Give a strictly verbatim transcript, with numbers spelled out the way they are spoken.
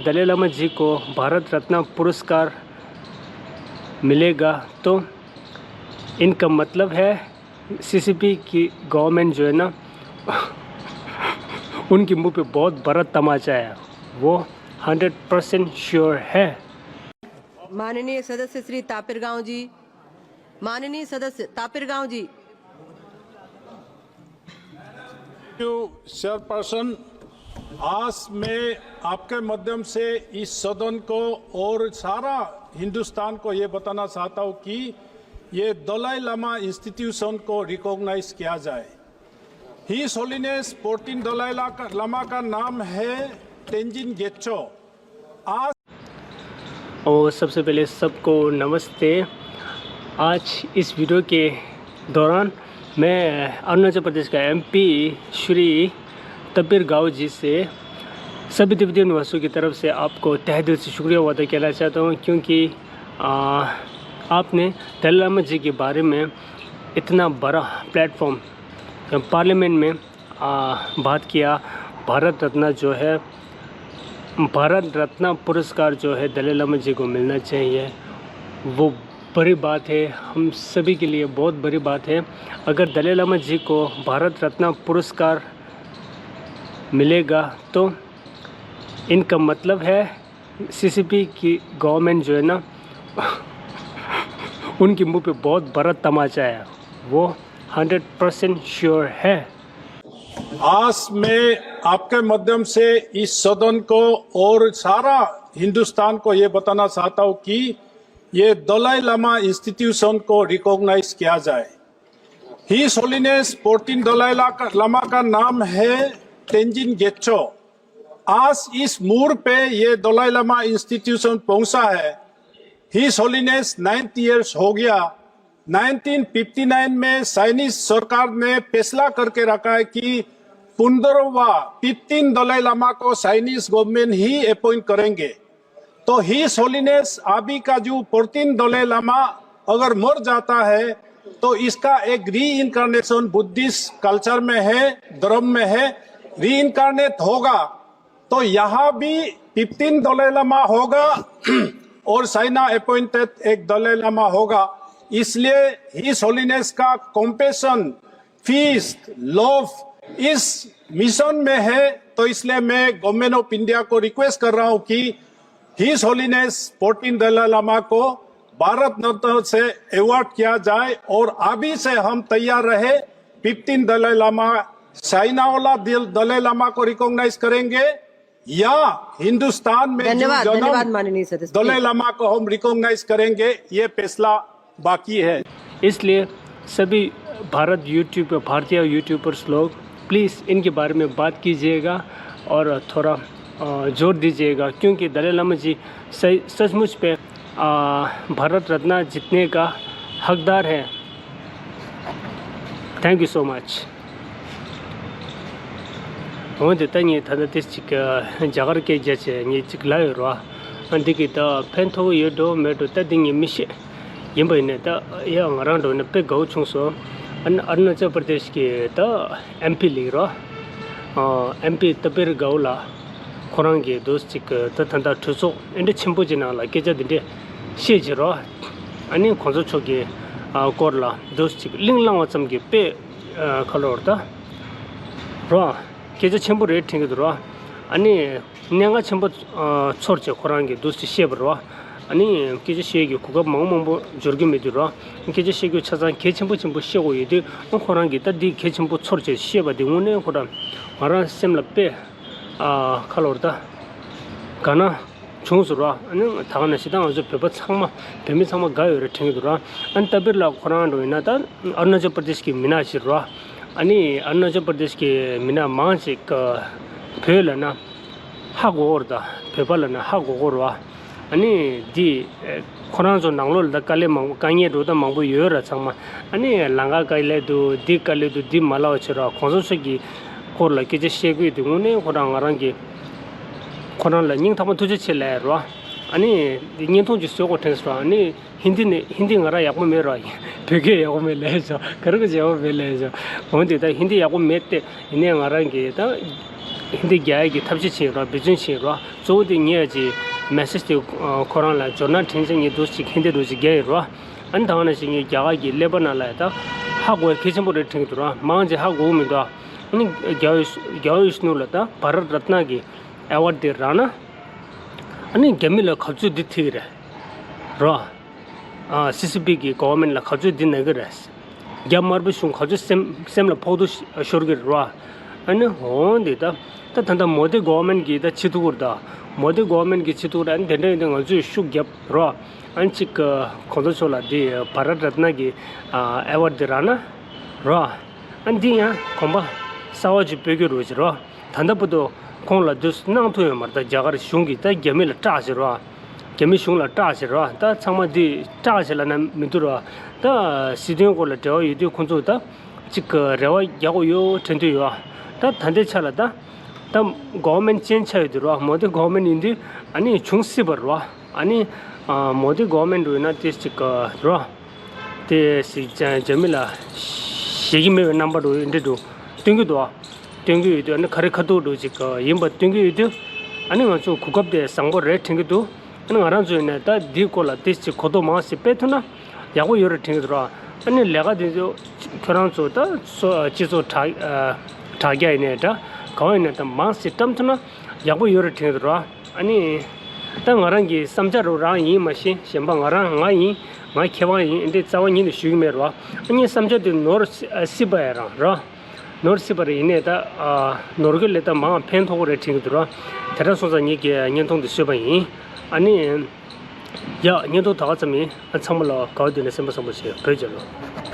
दलाई लामा जी को भारत रत्न पुरस्कार मिलेगा, तो इनका मतलब है सीसीपी की गवर्नमेंट जो है ना, उनके मुंह पे बहुत बड़ा तमाचा है, वो हंड्रेड परसेंट श्योर है। माननीय सदस्य श्री तापिर गांव जी, माननीय सदस्य तापिर गांव जी। चेयरपर्सन, आज मैं आपके माध्यम से इस सदन को और सारा हिंदुस्तान को ये बताना चाहता हूँ कि ये दलाई लामा इंस्टीट्यूशन को रिकॉग्नाइज किया जाए। हिज होलिनेस फोर्टीन दलाई लामा का नाम है तेंजिन गेचो। आज और सबसे पहले सबको नमस्ते। आज इस वीडियो के दौरान मैं अरुणाचल प्रदेश का एमपी श्री तपीर गाव जी से सभी तिब्बती निवासियों की तरफ से आपको तहे दिल से शुक्रिया अदा कहना चाहता हूँ, क्योंकि आ, आपने दलाई लामा जी के बारे में इतना बड़ा प्लेटफॉर्म पार्लियामेंट में आ, बात किया। भारत रत्न जो है, भारत रत्न पुरस्कार जो है दलाई लामा जी को मिलना चाहिए, वो बड़ी बात है, हम सभी के लिए बहुत बड़ी बात है। अगर दलाई लामा जी को भारत रत्न पुरस्कार मिलेगा, तो इनका मतलब है सीसीपी की गवर्नमेंट जो है ना, उनके मुंह पे बहुत बड़ा तमाचा है, वो हंड्रेड परसेंट श्योर है। आज मैं आपके माध्यम से इस सदन को और सारा हिंदुस्तान को ये बताना चाहता हूँ कि ये दलाई लामा इंस्टीट्यूशन को रिकॉग्नाइज किया जाए। हिज होलिनेस फोर्टीन दलाई लामा का नाम है तेंजिन गेचो। आज इस मोड़ पे ये दलाई लामा इंस्टीट्यूशन पहुंचा है। हिज होलिनेस नाइन्थ ईयर्स हो गया। नाइनटीन फिफ्टी नाइन में चाइनीज सरकार ने फैसला करके रखा है कि पंद्रहवा फिफ्टीन दलाई लामा को चाइनीज गवर्नमेंट ही अपॉइंट करेंगे। तो हिज होलिनेस अभी का जो फोर्टीन दलाई लामा अगर मर जाता है, तो इसका एक रीइंकार्नेशन बुद्धिस्ट कल्चर में है, धर्म में है, रीइंकार्नेट होगा। तो यहाँ भी फिफ्टीन दलाई लामा होगा और चाइना अपॉइंटेड एक दलाई लामा होगा। इसलिए हिज होलिनेस का कॉम्पैशन, पीस, लव इस मिशन में है। तो इसलिए मैं गवर्नमेंट ऑफ इंडिया को रिक्वेस्ट कर रहा हूँ कि हिज होलिनेस फोर्टीन दलाई लामा को भारत रत्न से अवार्ड किया जाए और अभी से हम तैयार रहे। फिफ्टीन दलाई लामा, चाइना वाला दलाई लामा को रिकॉग्नाइज करेंगे या हिंदुस्तान में जो धन्यवाद, जन्म धन्यवाद माननीय सदस्य। दलाई लामा को हम रिकॉग्नाइज करेंगे, ये फैसला बाकी है। इसलिए सभी भारत यूट्यूब, भारतीय यूट्यूबर्स लोग, प्लीज़ इनके बारे में बात कीजिएगा और थोड़ा अ, जोर दीजिएगा, क्योंकि दलाई लामा जी सही, सचमुच पे अ, भारत रत्न जीतने का हकदार है। Thank you so much. འོན་ཏེ་ད་ངས་ད་ལྟ་དེ་ཅིག་རྒྱ་གར་སྐད་རྒྱབ་བྱས་ངས་ཅིག་ལབ་ཡོད་རེད་བ། ཨ་འདི་གི་ད་ཕན་ཐོགས་ཡོད་འགྲོ་མེད་འགྲོ་ད་འདི་ངས་མི་ཤེས། ཡིན་པ་ཡིན་ནའི་ད་ཡ་ང་རང་འགྲོ་ན་དཔེ་དགའ་བོ་བྱུང་སོང་། ཨ་ནི་ཨ་རུ་ན་ཅལ་པར་དེཤ་གི་ད་ཨེམ་པི་ལིག་རོ། ཨེམ་པི་ཏ་པིར་གའུ་ལ་ཁོ་རང་གིས་འདུག་ཅིག་ད་ད་ལྟ་གྲོས་ཚོགས་ཨེ་འདྲ་ཆེན་པོ་ཅིག་ནང་ལ་སྐད་ཆ་འདི་འདྲས་བཤད་ཀྱི་རོ། ཨ་ནི་གོང་ས་མཆོག་གི་སྐོར་ལ་འདུག་ཅིག་གླེང་བསླངས་པ་ཙམ་གྱིས་དཔེ་ཁ་ལོ་ར་ད་རོ། སྐད་ཆ་ཆེན་པོ་རེད་དྲན་གྱི་འདུག་རོ། ཨ་ནི། གནད་འགག་ཆེན་པོ་ཨ་ཚོར་བྱས་ཁོ་རང་གིས་འདུག་སེ་བཤད་པ་རེད་བ། ཨ་ནི་སྐད་ཆ་བཤད་རྒྱུའི་གོ་སྐབས་མང་མང་པོ་འབྱོར་གྱི་མེད་དུས་རེད་བ། སྐད་ཆ་བཤད་རྒྱུ་ཆ་ཚང་གལ་ཆེན་པོ་ཆེན་པོ་བཤད་དགོས་ཡོད་དུས་ཨ་ཁོ་རང་གིས་ད་འདི་གལ་ཆེན་པོ་ཚོར་བྱས་བཤད་པ་འདི་དངོས་གནས་ཁོ་རང་ང་རང་སེམས་ལ་དཔེ་ཨ་ཁ་ལོ་རེད་ད། དགའ་སྣང་བྱུང་སོང་རེད་བ། ཨ་ནི་ད་ག་ནང་བཞིན་ད་ང་ཚོ་བོད་པ་ཚང་མ་བོད་མི་ཚང་མ་དགའ་ཡོད་རེད་དྲན་གྱི་འདུག་རེད་བ། ཨ་ནི་ཏ་པིར་ལ་ཁོ་རང་འགྲོ་ཡིན་ན་ད་ཨ་རུ་ན་ཅལ་པར་དེཤ་གི་མི་སྣ་ཞིག་རེད་བ། ཨ་ནི་ཨ་རུ་ན་ཅལ་པར་དེཤ་གི་མི་སྣ་མང་ཅིག་བོད་ལབ་ན། ཧ་གོ་གོ་རེད་ད། བོད་པ་ལབ་ན་ཧ་གོ་གོ་རེད་བ། ཨ་ནི་འདི་ཁོ་རང་ཚོ་ནང་ལོགས་ལ་ད་དཀའ་ལས་མང་པོ་དཀའ་ངལ་འགྲོ་ད་མང་པོ་ཡོད་ར་ཚང་མ། ཨ་ནི་ལམ་ཁ་དཀའ་ལས་འདུག་འདི་དཀའ་ལས་འདུག་འདི་མ་ལབ་བྱེད་ར་གོང་ས་མཆོག་གི་སྐོར་ལ་སྐད་ཆ་བཤད་དགོས་དུས་དངོས་གནས་ཁོ་རང་ང་རང་གི་ཁོ་རང་ལ་སྙིང་ཐག་པ་ཐུགས་རྗེ་ཆེ་ལབ་ར། ཨ་ནི་འདི་བརྙན་ཐུང་ཅིག་བཟོ་དགོས་དྲན་སོང་ར། ཨ་ནི་ཧིན་དི་ནི་ཧིན་དི་ང་རང་ཡག་པོ་མེད་ར། བོད་སྐད་ཡག་པོ་མེད་ལབ་བྱས་ག་རེ་ག་ཡག་པོ་མེད་ལབ་བྱས། འོན་ཏེ་ད་ཧིན་དི་ཡག་པོ་མེད་དེ། ཡིན་ནའི་ང་རང་གིས་ད་ ཧིན་དི་རྒྱག་ཡས་ཀྱི་ཐབས་ཤེས་བྱས་ཡོད་ར། འབད་བརྩོན་བྱས་ཡོད་ར། གཙོ་བོ་དེ་ངས་ཀྱི་མེ་སེ་ཇི་དེ་ཁོ་རང་ལ་ཇོ་ནལ་ཁྲེན་ཅན་ངས་འདུག་ཅིག་ཧིན་དི་འདུག་ཅིག་རྒྱག་ཡོད་ར། ཨ་ནི་ད་ག་ནང་བཞིན་ངས་རྒྱ་གར་གྱི་ཀླད་པ་ནང་ལ་ཡ་ད་ཧ་གོ་ཡ་གལ་ཆེན་པོ་རེད་དྲན་གྱི་འདུག་ར། མང་ཆེ་ཧ་གོ་གི་མི་འདུག་ཨ་ནི་རྒྱལ་བ་རྒྱལ་བ་ཡིད་བཞིན་ནོར་བུ་ལ་ད་བྷ་རཏ་རཏ་ན་གི་ཨེ་ཝར་ཌི་དེ་རག་ན། ཨ་ནི་རྒྱ་མི་ལ་ག་ཚོད་འདི་ཐིག་རེད་ར། ཨ་སི་སི་པི་གི་གོ་ཝར་མེན་ཊི་ལ་ག་ཚོད་འདི་ན་གི་རེད། རྒྱ་དམར་པོ་གཞུང་ག་ཚོད་སེམས་སེམས་ལ་ཕོག་ཐུག་ཤོར་གི་རེད་ར། ཨ་ནི་འོང་འདི་ད་ད་ད་ད་མོ་དི་གོ་ཝར་མེན་ཊི་གི་ད་ཆེ་ཐུག་རེད་ད། མོ་དི་གོ་ཝར་མེན་ཊི་གི་ཆེ་ཐུག་རེད། ཨ་ནི་དེ་འདྲ་ཡིན་ད་ང་ཚོས་ཤུགས་རྒྱབ་ར། ཨ་ནི་གཅིག་གོང་ས་མཆོག་ལ་འདི་བྷ་རཏ་རཏ་ན་གི་ཨེ་ཝར་ཌི་འདི་རག་ན་ར། ཨ་ནི་འདི་ཡང་གོམ་པ་གསར་བ་ཅིག་སྤོས་ཀྱི་རེད་ཟེར་ར། ད་ལྟ་བར་དུ་ཁོང་ལ་དུས་གནང་ཐུབ་ཡོད་མ་རེད། ད་རྒྱ་གར་གཞུང་གིས་ད་རྒྱ་མི་ལ་སྐྲག་བྱེད་རོགས། རྒྱ་མི་གཞུང་ལ་སྐྲག་བྱེད་རོགས། ད་ཚང་མ་འདི་སྐྲག་བྱེད་ལབ་ན་མི་འདུག་རོགས། ད་སྲིད་དོན་སྐོར་ལ་འབྲེལ་བ་ཡོད་དུས་ཁོང་ཚོ་ད་ཅིག་རེ་བ་རྒྱག་དགོས་ཡོད་དྲན་འདོད་ཡོད། ད་ད་ལྟའི་ཆ་ལ་ད་ད་གོ་ཝར་མེན་ཊི་ཅེན་ཇི་ཆགས་ཡོད་དུས་རོགས། མོ་དི་གོ་ཝར་མེན་ཊི་ཡིན་དུས་ཨ་ནི་བྱུང་སྲིད་པ་རོགས། ཨ་ནི་མོ་དི་གོ་ཝར་མེན་ཊི་ཡིན་ན་དེ་ཅིག་རོགས། དེ་སྲིད་རྒྱ་མི་ལ་ཞེད་ཀྱི་མེད་པའི་རྣམ་པ་འདྲ་འདི་འདྲ་སྟོན་གྱི་འདུག་སྟོན་གྱི་ཡོད་དུས་ཨ་ནི་ག་རེ་ཁ་ཐུག་འདྲ་ཅིག་ཡིན་པ་སྟོན་གྱི་ཡོད་དུས། ཨ་ནི་ང་ཚོ་གོ་སྐབས་དེ་བཟང་པོ་རེད་དྲན་གྱི་འདུག་ཨ་ནི་ང་རང་ཚོ་ཡིན་ནའི་ད་འདིའི་སྐོར་ལ་དེ་ཅིག་གོ་རྟོགས་མང་ཞིག་སྤེལ་ཐུབ་ན་ཡག་པོ་ཡོད་རེད་དྲན་གྱི་འདུག་ར། ཨ་ནི་ལས་ཀ་དེ་ཚོ་ཁྱོད་རང་ཚོ་ད་སོ་སྤྱི་ཚོགས་དྲ་དྲ་རྒྱ་ཡིན་ནའི་འདྲ་ག་བ་ཡིན་ནའི་ད་མང་ཞིག་བཀྲམ་ཐུབ་ན་ཡག་པོ་ཡོད་རེད་དྲན་གྱི་འདུག་ར། ཨ་ནི། ད་ང་རང་གི་བསམ་འཆར་རང་ཡིན་མ་གཞི་གཞན་པ་ང་རང་ང་ཡིན། ང་ཁེ་དབང་ཡིན་འདི་རྩ་བ་ཉིད་ནས་ཞུ་གི་མེད་རོགས། ཨ་ངའི་བསམ་འཆར་དེ་ནོར་སྲིད་པ་ཡ་རང་རོགས། ནོར་སྲིད་པ་རེད། ཡིན་ནའི་ད་ནོར་གི་ལས་ད་མང་ཕན་ཐོགས་རེད་དྲན་གྱི་འདུག་རོགས། དེ་འདྲ་སོང་ཙང་ངེད་ཀྱི་བརྙན་ཐུང་འདི་བཟོས་པ་ཡིན། ཨ་ནི། ཡ་བརྙན་ཐུང་ད་ག་ཙམ་ཡིན། ཨ་ཚང་མ་ལ་དགའ་བ་བདེ་ལེགས། སེམས་པ་བཟང་པོ་བྱེད། བོད་རྒྱལ་ལོ།